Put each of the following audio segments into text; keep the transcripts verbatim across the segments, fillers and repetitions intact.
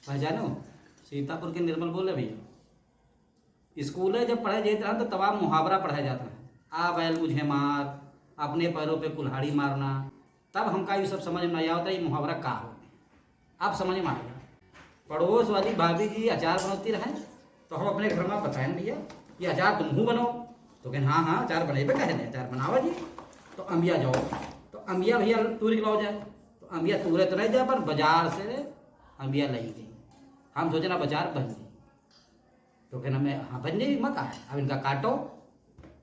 पहचानो, सीतापुर के निर्मल बोले भैया। स्कूले जब पढ़े जात रहन तो तमाम मुहावरा पढ़ाए जात रहन। आ बैल मुझे मार, अपने पैरों पे कुल्हाड़ी मारना। तब हमका ये सब समझ में नहीं आवता, ये मुहावरा का हो। अब समझ में आ गया। पड़ोस वाली भाभी जी अचार बनौती रहे, तो हम अपने घर में बताएन, "भैया, ये अचार तुमहू बनाओ।" तो कहें, "हाँ, हाँ, अचार बनेबे, कहे नहीं, अचार बनावा जी।" तो अमिया जाओ, तो अमिया भैया तूर के लाओ जाए, तो अमिया तूरे तो नहीं जाए, पर बाजार से अमिया लाई गई। हम सोचे ना, बाजार बन गई। तो कहना, "मैं, हाँ, बन जाई, मत आए, अब इनका काटो।"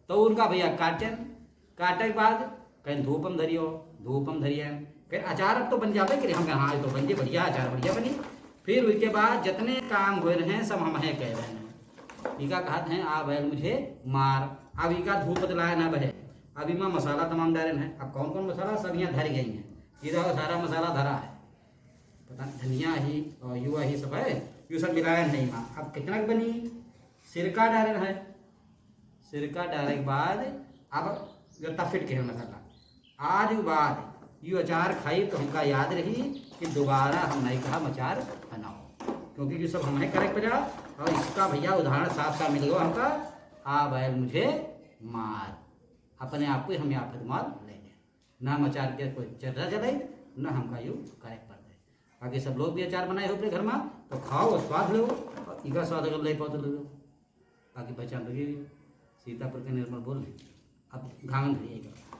तो उनका भैया काटेन, काटे के बाद कहें, "धूप में धरियो, धूप में धरिए।" कहें, "अचार अब तो बन जाबे करी।" हम कहें, "हाँ, ये तो बन जाए, बढ़िया अचार, बढ़िया बनी।" फिर उसके बाद जितने काम हुए रहे, सब हम हैं कह रहे हैं। इका कहत हैं, "आ बैल मुझे मार।" अब इका धूप बतलाए ना बहे, अब इमा मसाला तमाम डाले हैं। अब कौन कौन मसाला, सब यहाँ धर गई हैं, इधर सारा मसाला धरा है। पता नहीं, धनिया ही और युवा ही सब है, यू सब मिलाया नहीं माँ। अब कितना के बनी? सिरका डाले है, सिरका डाले के बाद अब जो तफिट के मसाला, आज के बाद यू अचार खाई तो हमका याद रही कि दोबारा हम नहीं कहा अचार बनाओ, क्योंकि यू सब हमें करे पड़ा। और इसका भैया उदाहरण साफ साफ मिल गया हमका, "आ बैल मुझे मार।" अपने आप को हम आफत मार ले लें। ना हम अचार के कोई चर्चा चलाई, ना हमका यू करे पड़ते। बाकी सब लोग भी अचार बनाए हो अपने घर में, तो खाओ और स्वाद लो, और इका स्वाद अगर ले पाओ तो लो। बाकी पहचान लगी हुई। सीतापुर के निर्मल बोल रहे, अब घावन धरिएगा।